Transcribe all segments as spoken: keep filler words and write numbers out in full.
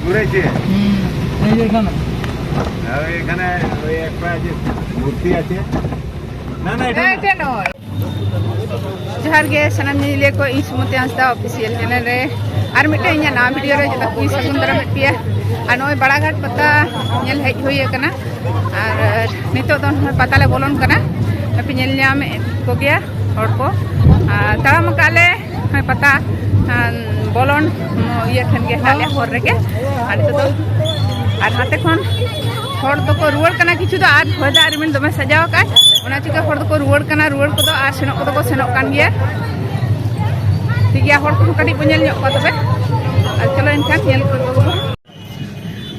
ঘুরেছে। হুম, এই যে এখানে। আর ওই এখানে ওই একটা যে মূর্তি আছে। না, না, এটা না। এটা নয়। ᱡᱚᱦᱟᱨ ᱜᱮ ᱥᱟᱱᱟᱢ ᱧᱮᱧᱮᱞᱤᱭᱟᱹ ᱠᱚ, ᱤᱧ ᱥᱩᱢᱚᱛᱤ ᱦᱟᱸᱥᱫᱟ ᱚᱯᱷᱤᱥᱤᱭᱟᱞ ᱪᱮᱱᱮᱞ ᱨᱮ ᱟᱨ ᱢᱤᱫᱴᱮᱱ ᱤᱧᱟᱹᱜ ᱱᱟᱣᱟ ᱵᱷᱤᱰᱤᱭᱳ ᱨᱮ ᱡᱚᱛᱚ ᱠᱚᱧ ᱥᱟᱹᱜᱩᱱ ᱫᱟᱨᱟᱢᱮᱫ ᱯᱮᱭᱟ᱾ ᱟᱨ ᱱᱚᱜᱼᱚᱭ ᱵᱟᱲᱟᱜᱷᱟᱴ ᱯᱟᱛᱟ ᱧᱮᱞ ᱦᱮᱡ ᱦᱩᱭ ᱟᱠᱟᱱᱟ᱾ ᱟᱨ ᱱᱤᱛᱚᱜ ᱫᱚ ᱱᱚᱜᱼᱚᱭ ᱯᱟᱛᱟ ᱞᱮ ᱵᱚᱞᱚᱱ ᱠᱟᱱᱟ᱾ ᱟᱯᱮ ᱧᱮᱞ ᱧᱟᱢᱮᱫ ᱠᱚᱜᱮᱭᱟ ᱦᱚᱲ ᱠᱚ᱾ ᱟᱨ ᱛᱟᱲᱟᱢ ᱟᱠᱟᱫ ᱞᱮ ᱱᱚᱜᱼᱚᱭ ᱯᱟᱛᱟ, ᱟᱨ ᱵᱚᱞᱚᱱ ᱤᱭᱟᱹ ᱴᱷᱮᱱ ᱜᱮ ᱦᱮᱱᱟᱜ ᱞᱮᱭᱟ, ᱦᱚᱨ ᱨᱮᱜᱮ᱾ ᱟᱨ ᱱᱤᱛᱚᱜ ᱫᱚ, ᱟᱨ ᱦᱟᱱᱛᱮ ᱠᱷᱚᱱ ᱦᱚᱲ ᱫᱚᱠᱚ ᱨᱩᱣᱟᱹᱲ ᱠᱟᱱᱟ, ᱠᱤᱪᱷᱩ ᱫᱚ ᱟᱨ ᱦᱚᱭ ᱫᱟᱜ ᱨᱤᱢᱤᱞ ᱫᱚᱢᱮ ᱥᱟᱡᱟᱣ ᱟᱠᱟᱫ, ᱚᱱᱟ ᱪᱤᱠᱟᱹ ᱦᱚᱲ ᱫᱚᱠᱚ ᱨᱩᱣᱟᱹᱲ ᱠᱟᱱᱟ, ᱨᱩᱣᱟᱹᱲ ᱠᱚᱫᱚ, ᱟᱨ ᱥᱮᱱᱚᱜ ᱠᱚᱫᱚ ᱠᱚ ᱥᱮᱱᱚᱜ ᱠᱟᱱ ᱜᱮᱭᱟ᱾ ᱴᱷᱤᱠ ᱜᱮᱭᱟ, ᱦᱚᱲ ᱠᱚᱦᱚᱸ ᱠᱟᱹᱴᱤᱡ ᱵᱚᱱ ᱧᱮᱞ ᱧᱚᱜ ᱠᱚᱣᱟ ᱛᱚᱵᱮ᱾ ᱟᱨ ᱪᱚᱞᱚ ᱮᱱᱠᱷᱟᱱ ᱧᱮᱞ ᱠᱚ᱾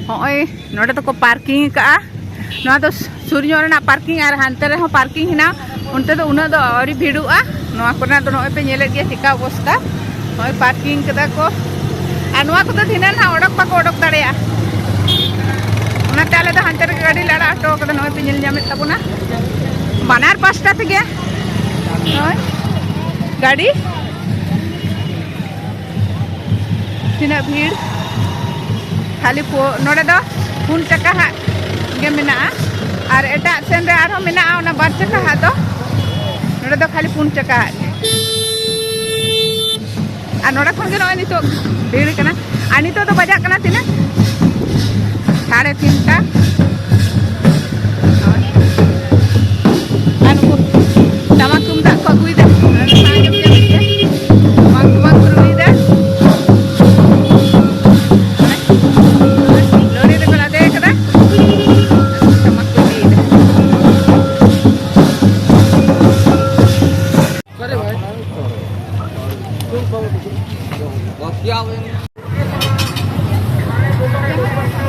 ᱦᱚᱸᱜᱼᱚᱭ ᱱᱚᱰᱮ ᱫᱚᱠᱚ ᱯᱟᱨᱠᱤᱝ ᱟᱠᱟᱫᱼᱟ᱾ ᱱᱚᱣᱟ ᱫᱚ ᱥᱩᱨ ᱧᱚᱜ ᱨᱮᱱᱟᱜ ᱯᱟᱨᱠᱤᱝ, ᱟᱨ ᱦᱟᱱᱛᱮ ᱨᱮᱦᱚᱸ ᱯᱟᱨᱠᱤᱝ ᱦᱮᱱᱟᱜᱼᱟ᱾ ᱚᱱᱛᱮ ᱫᱚ ᱩᱱᱟᱹᱜ ᱫᱚ ᱟᱹᱣᱨᱤ ᱵᱷᱤᱲᱚᱜᱼᱟ᱾ ᱱᱚᱣᱟ ᱠᱚᱨᱮᱱᱟᱜ ᱫᱚ ᱱᱚᱜᱼᱚᱭ ᱯᱮ ᱧᱮᱞᱮᱫ ᱜᱮᱭᱟ ᱪᱮᱫᱠᱟ ᱚᱵᱚᱥᱛᱟ᱾ ᱱᱚᱜᱼᱚᱭ ᱯᱟᱨᱠᱤᱝ ᱠᱟᱫᱟ ᱠᱚ᱾ ᱟᱨ ᱱᱚᱣᱟ ᱠᱚᱫᱚ ᱫᱷᱤᱱᱟᱹᱱ ᱦᱟᱸᱜ ᱚᱰᱚᱠ ᱵᱟᱠᱚ ᱚᱰᱚᱠ ᱫᱟᱲᱮᱭᱟᱜᱼᱟ᱾ ᱚᱱᱟᱛᱮ ᱟᱞᱮ ᱫᱚ ᱦᱟᱱᱛᱮ ᱨᱮᱜᱮ ᱜᱟᱹᱰᱤ ᱞᱮ ᱟᱲᱟᱜ ᱦᱚᱴᱚ ᱠᱟᱫᱟ᱾ ᱱᱚᱜᱼᱚᱭ ᱯᱮ ᱧᱮᱞ ᱧᱟᱢᱮᱫ ᱛᱟᱵᱚᱱᱟ ᱵᱟᱱᱟᱨ ᱯᱟᱥᱴᱟ ᱛᱮᱜᱮ᱾ ᱱᱚᱜᱼᱚᱭ ᱜᱟᱹᱰᱤ ᱛᱤᱱᱟᱹᱜ ᱵᱷᱤᱲ᱾ ᱠᱷᱟᱹᱞᱤ ᱯᱳ-, ᱱᱚᱰᱮ ᱫᱚ ᱯᱩᱱ ᱪᱟᱠᱟ ᱦᱟᱸᱜ ᱜᱮ ᱢᱮᱱᱟᱜᱼᱟ, ᱟᱨ ᱮᱴᱟᱜ ᱥᱮᱱ ᱨᱮ ᱟᱨᱦᱚᱸ ᱢᱮᱱᱟᱜᱼᱟ ᱚᱱᱟ ᱵᱟᱨ ᱪᱟᱠᱟ ᱦᱟᱸᱜ ᱫᱚ᱾ ᱱᱚᱰᱮ ᱫᱚ ᱠᱷᱟᱹᱞᱤ ᱯᱩᱱ ᱪᱟᱠᱟ ᱦᱟᱸᱜ ᱜᱮ᱾ ᱟᱨ ᱱᱚᱰᱮ ᱠᱷᱚᱱ ᱜᱮ ᱱᱚᱜᱼᱚᱭ ᱱᱤᱛᱚᱜ ᱵᱷᱤᱲ ᱠᱟᱱᱟ᱾ ᱟᱨ ᱱᱤᱛᱚᱜ ᱫᱚ ᱵᱟᱡᱟᱜ ᱠᱟᱱᱟ ᱛᱤᱱᱟᱹᱜ? ᱥᱟᱲᱮ ᱛᱤᱱᱴᱟ᱾ ᱟᱨ ᱱᱩᱠᱩ ᱴᱟᱢᱟᱠ ᱛᱩᱢᱫᱟᱜ ᱠᱚ ᱟᱹᱜᱩᱭᱮᱫᱟ᱾ ᱴᱟᱢᱟᱠ ᱛᱩᱢᱫᱟᱜ ᱠᱚ ᱨᱩᱭᱮᱫᱟ᱾ ᱞᱚᱨᱤ ᱨᱮᱠᱚ ᱞᱟᱫᱮ ᱠᱟᱫᱟ᱾ ᱴᱟᱢᱟᱠ ᱠᱚ ᱤᱫᱤᱭᱮᱫᱟ᱾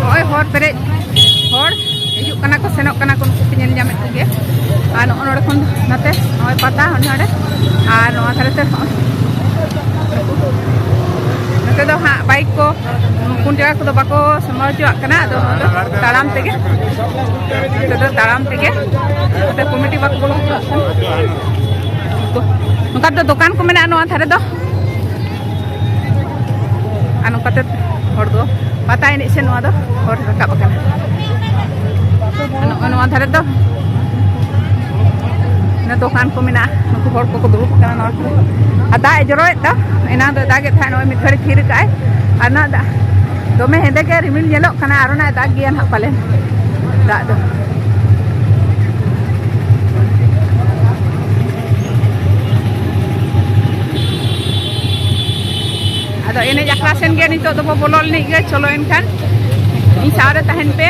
ᱱᱚᱜᱼᱚᱭ ᱦᱚᱨ ᱯᱮᱨᱮᱡ ᱦᱚᱲ ᱦᱤᱡᱩᱜ ᱠᱟᱱᱟ ᱠᱚ, ᱥᱮᱱᱚᱜ ᱠᱟᱱᱟ ᱠᱚ, ᱱᱩᱠᱩ ᱯᱮ ᱧᱮᱞ ᱧᱟᱢᱮᱫ ᱠᱚᱜᱮᱭᱟ᱾ ᱟᱨ ᱱᱚᱜᱼᱚ ᱱᱚᱰᱮ ᱠᱷᱚᱱ ᱱᱚᱛᱮ ᱱᱚᱜᱼᱚᱭ ᱯᱟᱛᱟ ᱦᱚᱸ ᱱᱚᱰᱮ, ᱟᱨ ᱱᱚᱣᱟ ᱫᱷᱟᱨᱮ ᱛᱮ ᱱᱚᱜᱼᱚᱭ ᱱᱚᱛᱮ ᱫᱚ ᱦᱟᱸᱜ ᱵᱟᱭᱤᱠ ᱠᱚ ᱯᱩᱱ ᱪᱟᱠᱟ ᱠᱚᱫᱚ ᱵᱟᱠᱚ ᱥᱟᱢᱵᱟᱣ ᱦᱚᱪᱚᱣᱟᱜ ᱠᱟᱱᱟ᱾ ᱟᱫᱚ ᱱᱚᱣᱟ ᱫᱚ ᱛᱟᱲᱟᱢ ᱛᱮᱜᱮ, ᱱᱚᱛᱮ ᱫᱚ ᱛᱟᱲᱟᱢ ᱛᱮᱜᱮ, ᱱᱚᱛᱮ ᱠᱚᱢᱤᱴᱤ ᱵᱟᱠᱚ ᱵᱚᱞᱚ ᱦᱚᱪᱚᱣᱟᱜ ᱠᱟᱱᱟ᱾ ᱱᱚᱝᱠᱟ ᱫᱚ ᱫᱚᱠᱟᱱ ᱠᱚ ᱢᱮᱱᱟᱜᱼᱟ ᱱᱚᱣᱟ ᱫᱷᱟᱨᱮ ᱫᱚ᱾ ᱟᱨ ᱯᱟᱛᱟ ᱦᱚᱲ ᱫᱚ, ᱯᱟᱛᱟ ᱮᱱᱮᱡ ᱥᱮ ᱱᱚᱣᱟ ᱫᱚ ᱦᱚᱲ ᱨᱟᱠᱟᱵ ᱟᱠᱟᱱᱟ᱾ ᱱᱚᱜᱼᱚ ᱱᱚᱣᱟ ᱫᱷᱟᱨᱮ ᱫᱚ ᱚᱱᱟ ᱫᱚᱠᱟᱱ ᱠᱚ ᱢᱮᱱᱟᱜᱼᱟ᱾ ᱱᱩᱠᱩ ᱦᱚᱲ ᱠᱚ ᱫᱩᱲᱩᱵ ᱟᱠᱟᱱᱟ ᱱᱚᱣᱟ ᱠᱚᱨᱮ᱾ ᱟᱨ ᱫᱟᱜ ᱮ ᱡᱚᱨᱚᱭᱮᱫ ᱫᱚ, ᱮᱱᱟᱝ ᱫᱚ ᱫᱟᱜ ᱮᱫ ᱛᱟᱦᱮᱸᱫ, ᱱᱚᱜᱼᱚᱭ ᱢᱤᱫ ᱜᱷᱟᱹᱲᱤ ᱛᱷᱤᱨ ᱠᱟᱜᱼᱟᱭ᱾ ᱟᱨ ᱱᱚᱣᱟ ᱫᱟᱜ ᱫᱚᱢᱮ ᱦᱮᱸᱫᱮ ᱜᱮ ᱨᱤᱢᱤᱞ ᱧᱮᱞᱚᱜ ᱠᱟᱱᱟ, ᱟᱨ ᱚᱱᱟ ᱫᱟᱜ ᱜᱮᱭᱟ ᱱᱟᱦᱟᱜ ᱯᱟᱞᱮᱱ ᱫᱟᱜ ᱫᱚ᱾ ᱟᱫᱚ ᱮᱱᱮᱡ ᱟᱠᱷᱲᱟ ᱥᱮᱱ ᱜᱮ ᱱᱤᱛᱚᱜ ᱫᱚᱵᱚ ᱵᱚᱞᱚ ᱞᱮᱱᱤᱡ ᱜᱮ᱾ ᱪᱚᱞᱚ ᱮᱱᱠᱷᱟᱱ ᱤᱧ ᱥᱟᱶ ᱨᱮ ᱛᱟᱦᱮᱱ ᱯᱮ᱾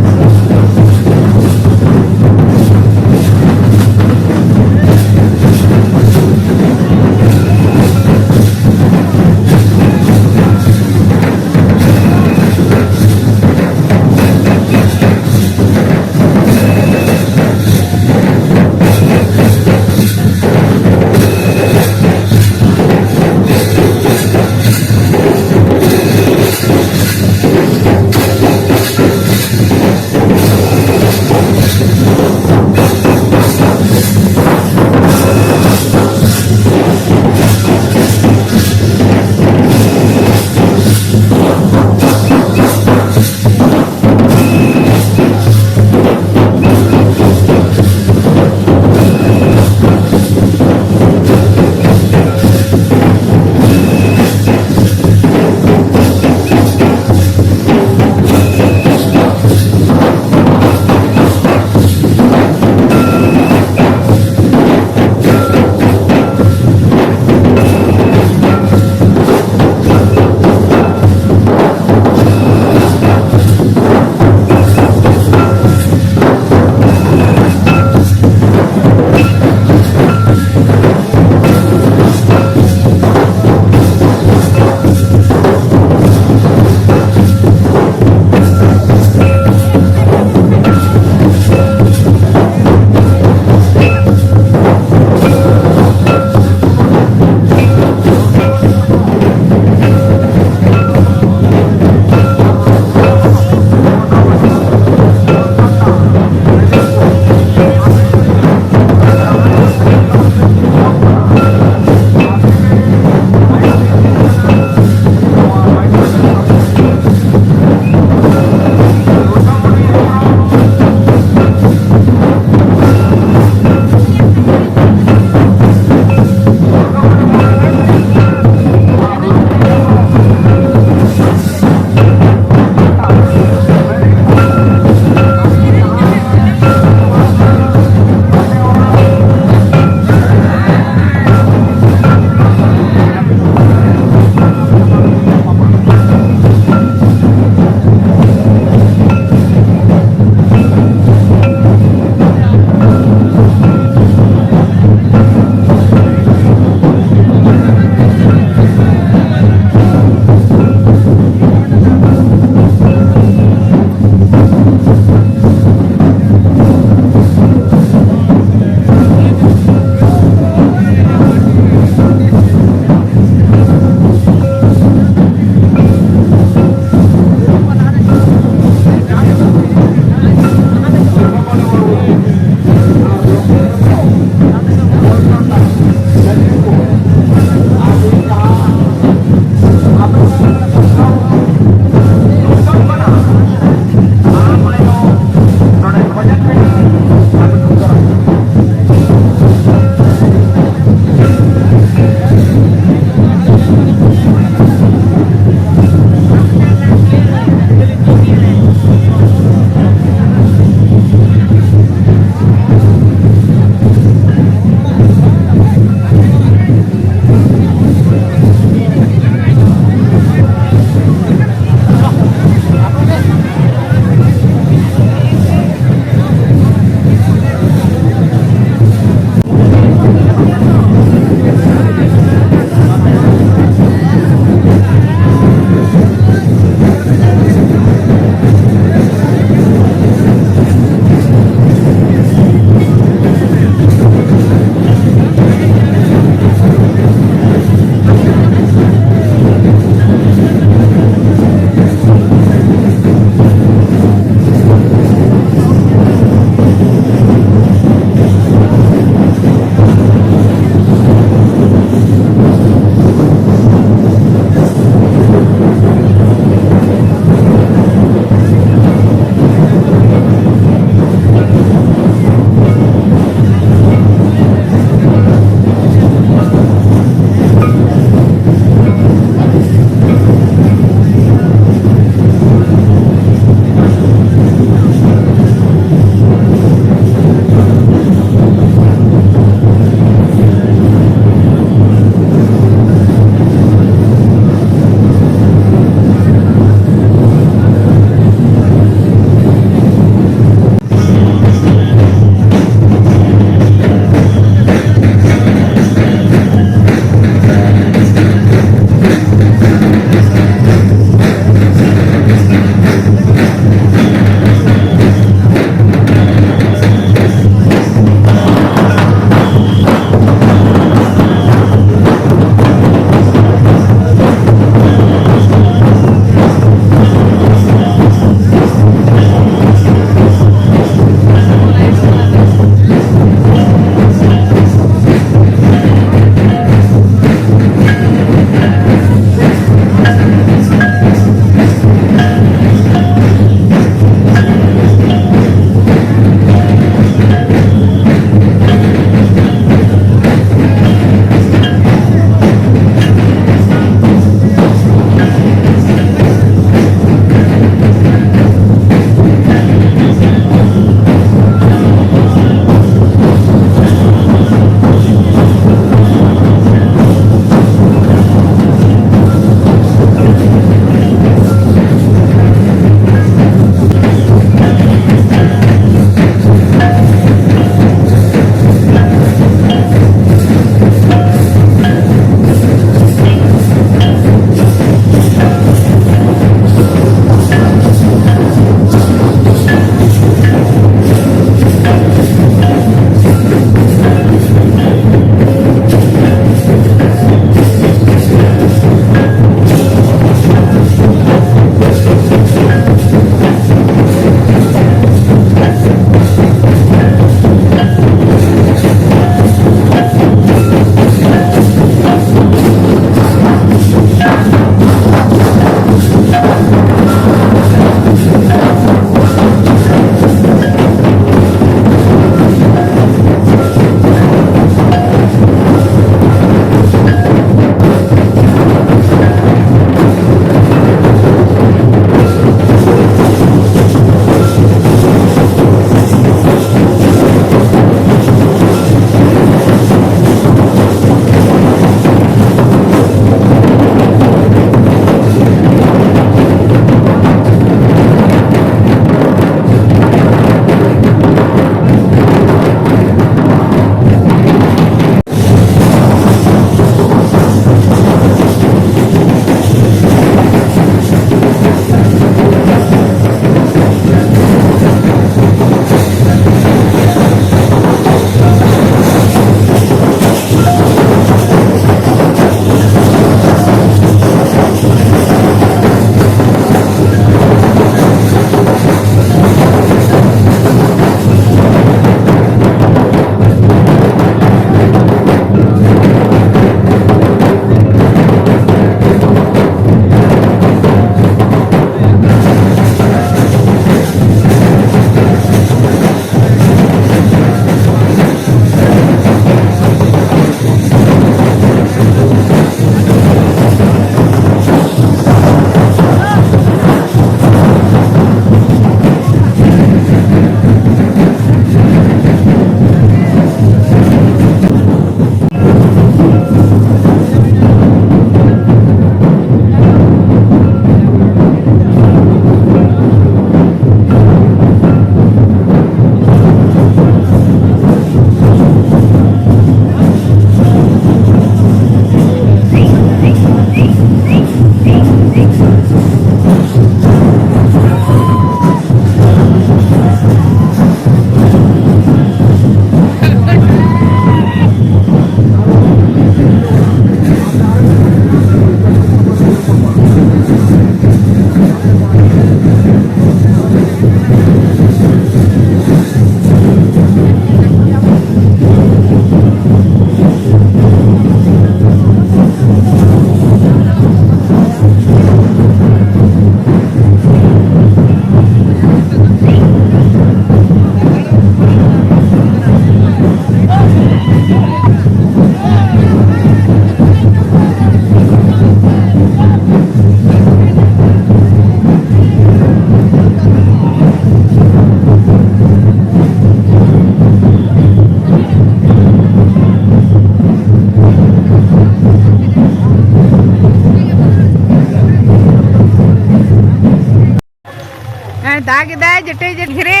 ᱫᱟᱜ ᱮᱫᱟᱭ ᱡᱮᱴᱮ ᱡᱮᱴᱷᱤᱨᱤ᱾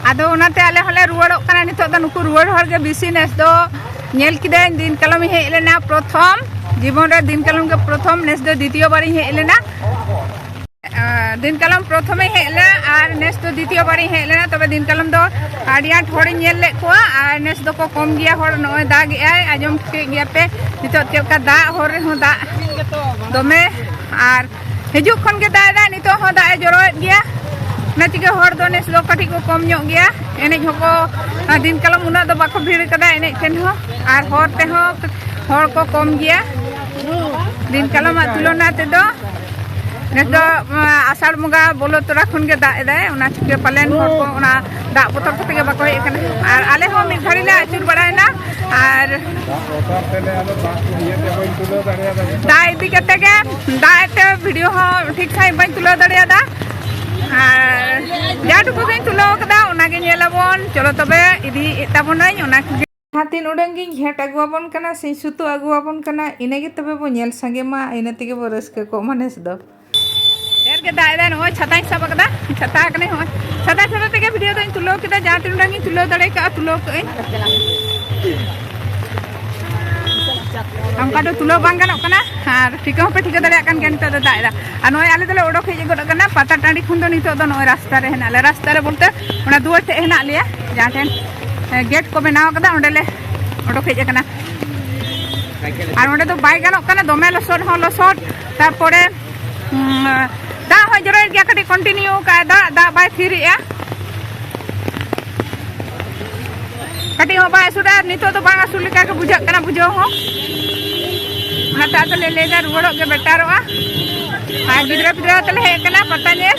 ᱟᱫᱚ ᱚᱱᱟᱛᱮ ᱟᱞᱮ ᱦᱚᱸᱞᱮ ᱨᱩᱣᱟᱹᱲᱚᱜ ᱠᱟᱱᱟ ᱱᱤᱛᱚᱜ ᱫᱚ᱾ ᱱᱩᱠᱩ ᱨᱩᱣᱟᱹᱲ ᱦᱚᱲ ᱜᱮ ᱵᱮᱥᱤ ᱱᱮᱥ ᱫᱚ᱾ ᱧᱮᱞ ᱠᱤᱫᱟᱹᱧ, ᱫᱤᱱ ᱠᱟᱞᱚᱢ ᱤᱧ ᱦᱮᱡ ᱞᱮᱱᱟ ᱯᱨᱚᱛᱷᱚᱢ, ᱡᱤᱵᱚᱱ ᱨᱮ ᱫᱤᱱ ᱠᱟᱞᱚᱢ ᱜᱮ ᱯᱨᱚᱛᱷᱚᱢ, ᱱᱮᱥ ᱫᱚ ᱫᱤᱛᱤᱭᱚ ᱵᱟᱨᱤᱧ ᱦᱮᱡ ᱞᱮᱱᱟ᱾ ᱟᱨ ᱫᱤᱱ ᱠᱟᱞᱚᱢ ᱯᱨᱚᱛᱷᱚᱢᱤᱧ ᱦᱮᱡ ᱞᱮᱱᱟ ᱟᱨ ᱱᱮᱥ ᱫᱚ ᱫᱤᱛᱤᱭᱚ ᱵᱟᱨᱤᱧ ᱦᱮᱡ ᱞᱮᱱᱟ᱾ ᱛᱚᱵᱮ ᱫᱤᱱ ᱠᱟᱞᱚᱢ ᱫᱚ ᱟᱹᱰᱤ ᱟᱸᱴ ᱦᱚᱲᱤᱧ ᱧᱮᱞ ᱞᱮᱫ ᱠᱚᱣᱟ ᱟᱨ ᱱᱮᱥ ᱫᱚᱠᱚ ᱠᱚᱢ ᱜᱮᱭᱟ ᱦᱚᱲ᱾ ᱱᱚᱜᱼᱚᱭ ᱫᱟᱜ ᱮᱜᱼᱟᱭ, ᱟᱸᱡᱚᱢ ᱴᱷᱤᱠᱟᱹᱭᱮᱫ ᱜᱮᱭᱟ ᱯᱮ ᱱᱤᱛᱚᱜ ᱪᱮᱫ ᱞᱮᱠᱟ ᱫᱟᱜ, ᱦᱚᱨ ᱨᱮᱦᱚᱸ ᱫᱟᱜ ᱫᱚᱢᱮ᱾ ᱟᱨ ᱦᱤᱡᱩᱜ ᱠᱷᱚᱱ ᱜᱮ ᱫᱟᱜ ᱮᱫᱟᱭ, ᱱᱤᱛᱚᱜ ᱦᱚᱸ ᱫᱟᱜ ᱮ ᱡᱚᱨᱚᱭᱮᱫ ᱜᱮᱭᱟ᱾ ᱚᱱᱟ ᱪᱤᱠᱟᱹ ᱦᱚᱲ ᱫᱚ ᱱᱮᱥ ᱫᱚ ᱠᱟᱹᱴᱤᱡ ᱠᱚ ᱠᱚᱢ ᱧᱚᱜ ᱜᱮᱭᱟ᱾ ᱮᱱᱮᱡ ᱦᱚᱸᱠᱚ, ᱫᱤᱱ ᱠᱟᱞᱚᱢ ᱩᱱᱟᱹᱜ ᱫᱚ ᱵᱟᱠᱚ ᱵᱷᱤᱲ ᱠᱟᱫᱟ ᱮᱱᱮᱡ ᱴᱷᱮᱱ ᱦᱚᱸ, ᱟᱨ ᱦᱚᱨ ᱛᱮᱦᱚᱸ ᱦᱚᱲ ᱠᱚ ᱠᱚᱢ ᱜᱮᱭᱟ᱾ ᱫᱤᱱ ᱠᱟᱞᱚᱢᱟᱜ ᱛᱩᱞᱚᱱᱟ ᱛᱮᱫᱚ ᱱᱮᱥ ᱫᱚ, ᱟᱸ, ᱟᱥᱟᱲ ᱵᱚᱸᱜᱟ ᱵᱚᱞᱚ ᱛᱚᱨᱟ ᱠᱷᱚᱱ ᱜᱮ ᱫᱟᱜ ᱮᱫᱟᱭ, ᱚᱱᱟ ᱪᱤᱠᱟᱹ ᱯᱟᱞᱮᱱ ᱦᱚᱲ ᱠᱚ ᱚᱱᱟ ᱫᱟᱜ ᱵᱚᱛᱚᱨ ᱠᱟᱛᱮ ᱜᱮ ᱵᱟᱠᱚ ᱦᱮᱡ ᱟᱠᱟᱱᱟ᱾ ᱟᱨ ᱟᱞᱮ ᱦᱚᱸ ᱢᱤᱫ ᱜᱷᱟᱹᱲᱤ ᱞᱮ ᱟᱹᱪᱩᱨ ᱵᱟᱲᱟᱭᱮᱱᱟ᱾ ᱟᱨ ᱫᱟᱜ ᱤᱫᱤ ᱠᱟᱛᱮ ᱜᱮ, ᱫᱟᱜ ᱮᱫ ᱛᱮ ᱵᱷᱤᱰᱤᱭᱳ ᱦᱚᱸ ᱴᱷᱤᱠ ᱥᱟᱺᱦᱤᱡ ᱵᱟᱹᱧ ᱛᱩᱞᱟᱹᱣ ᱫᱟᱲᱮᱭᱟᱫᱟ᱾ ᱟᱨ ᱡᱟ ᱴᱩᱠᱩ ᱜᱤᱧ ᱛᱩᱞᱟᱹᱣ ᱠᱟᱫᱟ, ᱚᱱᱟᱜᱮ ᱧᱮᱞ ᱟᱵᱚᱱ᱾ ᱪᱚᱞᱚ ᱛᱚᱵᱮ, ᱤᱫᱤᱭᱮᱫ ᱛᱟᱵᱚᱱᱟᱹᱧ ᱚᱱᱟ ᱠᱚᱜᱮ᱾ ᱡᱟᱦᱟᱸ ᱛᱤᱱ ᱩᱰᱟᱹᱝ ᱜᱤᱧ ᱜᱷᱮᱸᱴ ᱟᱹᱜᱩ ᱟᱵᱚᱱ ᱠᱟᱱᱟ ᱥᱮᱧ ᱥᱩᱛᱩ ᱟᱹᱜᱩ ᱟᱵᱚᱱ ᱠᱟᱱᱟ, ᱤᱱᱟᱹᱜᱮ ᱛᱚᱵᱮ ᱵᱚ ᱧᱮᱞ ᱥᱟᱸᱜᱮ ᱢᱟ, ᱤᱱᱟᱹ ᱛᱮᱜᱮ ᱵᱚ ᱨᱟᱹᱥᱠᱟᱹ ᱠᱚᱜ ᱢᱟ ᱱᱮᱥ ᱫᱚ᱾ ᱰᱷᱮᱨ ᱜᱮ ᱫᱟᱜ ᱮᱫᱟᱭ᱾ ᱱᱚᱜᱼᱚᱭ ᱪᱷᱟᱛᱟᱧ ᱥᱟᱵ ᱟᱠᱟᱫᱟ, ᱪᱷᱟᱛᱟ ᱟᱠᱟᱱᱟᱹᱧ᱾ ᱦᱚᱸᱜᱼᱚᱭ ᱪᱷᱟᱛᱟ, ᱪᱷᱟᱛᱟ ᱛᱮᱜᱮ ᱵᱷᱤᱰᱤᱭᱳ ᱫᱚᱧ ᱛᱩᱞᱟᱹᱣ ᱠᱮᱫᱟ, ᱡᱟᱦᱟᱸ ᱛᱤᱱ ᱩᱰᱟᱹᱝ ᱤᱧ ᱛᱩᱞᱟᱹᱣ ᱫᱟᱲᱮ ᱠᱟᱜᱼᱟ ᱛᱩᱞᱟᱹᱣ ᱠᱟᱜᱼᱟᱹᱧ᱾ ᱚᱱᱠᱟ ᱫᱚ ᱛᱩᱞᱟᱹᱣ ᱵᱟᱝ ᱜᱟᱱᱚᱜ ᱠᱟᱱᱟ᱾ ᱟᱨ ᱴᱷᱤᱠᱟᱹ ᱦᱚᱸᱯᱮ ᱴᱷᱤᱠᱟᱹ ᱫᱟᱲᱮᱭᱟᱜ ᱠᱟᱱ ᱜᱮᱭᱟ, ᱱᱤᱛᱚᱜ ᱫᱚ ᱫᱟᱜ ᱮᱫᱟ᱾ ᱟᱨ ᱱᱚᱜᱼᱚᱭ ᱟᱞᱮ ᱫᱚᱞᱮ ᱚᱰᱚᱠ ᱦᱮᱡ ᱜᱚᱫ ᱟᱠᱟᱱᱟ ᱯᱟᱛᱟ ᱴᱟᱺᱰᱤ ᱠᱷᱚᱱ ᱫᱚ᱾ ᱱᱤᱛᱚᱜ ᱫᱚ ᱱᱚᱜᱼᱚᱭ ᱨᱟᱥᱛᱟ ᱨᱮ ᱦᱮᱱᱟᱜ ᱞᱮᱭᱟ, ᱨᱟᱥᱛᱟ ᱨᱮ ᱵᱚᱞᱛᱮ ᱚᱱᱟ ᱫᱩᱣᱟᱹᱨ ᱴᱷᱮᱡ ᱦᱮᱱᱟᱜ ᱞᱮᱭᱟ, ᱡᱟᱦᱟᱸ ᱴᱷᱮᱱ, ᱮ, ᱜᱮᱴ ᱠᱚ ᱵᱮᱱᱟᱣ ᱟᱠᱟᱫᱟ, ᱚᱸᱰᱮ ᱞᱮ ᱚᱰᱚᱠ ᱦᱮᱡ ᱟᱠᱟᱱᱟ᱾ ᱟᱨ ᱚᱸᱰᱮ ᱫᱚ ᱵᱟᱭ ᱜᱟᱱᱚᱜ ᱠᱟᱱᱟ, ᱫᱚᱢᱮ ᱞᱚᱥᱚᱫ ᱦᱚᱸ ᱞᱚᱥᱚᱫ, ᱛᱟᱨᱯᱚᱨᱮ, ᱩᱸ, ᱫᱟᱜ ᱦᱚᱸ ᱡᱚᱨᱚᱭᱮᱫ ᱜᱮᱭᱟ, ᱠᱟᱹᱴᱤᱡ ᱠᱚᱱᱴᱤᱱᱤᱭᱩ ᱠᱟᱜᱼᱟᱭ ᱫᱟᱜ, ᱫᱟᱜ ᱵᱟᱭ ᱛᱷᱤᱨᱮᱜᱼᱟ᱾ ᱠᱟᱹᱴᱤᱡ ᱦᱚᱸ ᱵᱟᱭ ᱟᱹᱥᱩᱲᱟ, ᱱᱤᱛᱚᱜ ᱫᱚ ᱵᱟᱝ ᱟᱹᱥᱩᱲ ᱞᱮᱠᱟ ᱜᱮ ᱵᱩᱡᱷᱟᱹᱜ ᱠᱟᱱᱟ ᱵᱩᱡᱷᱟᱹᱣ ᱦᱚᱸ᱾ ᱚᱱᱟᱛᱮ ᱟᱫᱚ ᱞᱮ ᱞᱟᱹᱭᱫᱟ ᱨᱩᱣᱟᱹᱲᱚᱜ ᱜᱮ ᱵᱮᱴᱟᱨᱚᱜᱼᱟ᱾ ᱟᱨ ᱜᱤᱫᱽᱨᱟᱹ ᱯᱤᱫᱽᱨᱟᱹ ᱟᱛᱮ ᱞᱮ ᱦᱮᱡ ᱟᱠᱟᱱᱟ ᱯᱟᱛᱟ ᱧᱮᱞ᱾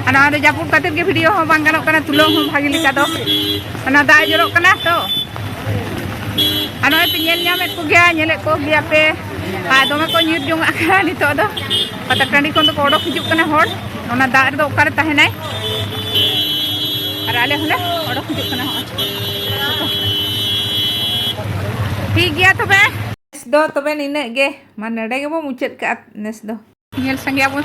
ᱟᱨ ᱱᱚᱣᱟ ᱫᱚ ᱡᱟᱹᱯᱩᱫ ᱠᱷᱟᱹᱛᱤᱨ ᱜᱮ ᱵᱷᱤᱰᱤᱭᱳ ᱦᱚᱸ ᱵᱟᱝ ᱜᱟᱱᱚᱜ ᱠᱟᱱᱟ, ᱛᱩᱞᱟᱹᱣ ᱦᱚᱸ ᱵᱷᱟᱜᱮ ᱞᱮᱠᱟ ᱫᱚ᱾ ᱚᱱᱟ ᱫᱟᱜ ᱡᱚᱨᱚᱜ ᱠᱟᱱᱟ ᱛᱚ᱾ ᱟᱨ ᱱᱚᱜᱼᱚᱭ ᱯᱮ ᱧᱮᱞ ᱧᱟᱢᱮᱫ ᱠᱚᱜᱮᱭᱟ, ᱧᱮᱞᱮᱫ ᱠᱚᱜᱮᱭᱟ ᱯᱮ᱾ ᱟᱨ ᱫᱚᱢᱮ ᱠᱚ ᱧᱤᱨ ᱡᱚᱝᱟᱜ ᱠᱟᱱᱟ ᱱᱤᱛᱚᱜ ᱫᱚ᱾ ᱯᱟᱛᱟ ᱴᱟᱺᱰᱤ ᱠᱷᱚᱱ ᱫᱚᱠᱚ ᱚᱰᱚᱠ ᱦᱤᱡᱩᱜ ᱠᱟᱱᱟ ᱦᱚᱲ᱾ ᱚᱱᱟ ᱫᱟᱜ ᱨᱮᱫᱚ ᱚᱠᱟᱨᱮ ᱛᱟᱦᱮᱱᱟᱭ? ᱟᱨ ᱟᱞᱮ ᱦᱚᱸᱞᱮ ᱚᱰᱚᱠ ᱦᱤᱡᱩᱜ ᱠᱟᱱᱟ ᱦᱚᱸᱜᱼᱚᱭ᱾ ᱴᱷᱤᱠ ᱜᱮᱭᱟ ᱛᱚᱵᱮ᱾ ᱱᱮᱥ ᱫᱚ ᱛᱚᱵᱮ ᱱᱤᱱᱟᱹᱜ ᱜᱮ᱾ ᱢᱟ ᱱᱚᱰᱮ ᱜᱮᱵᱚ ᱢᱩᱪᱟᱹᱫ ᱠᱟᱜᱼᱟ ᱱᱮᱥ ᱫᱚ᱾ ᱧᱮᱞ ᱥᱟᱸᱜᱮᱭᱟᱵᱚᱱ᱾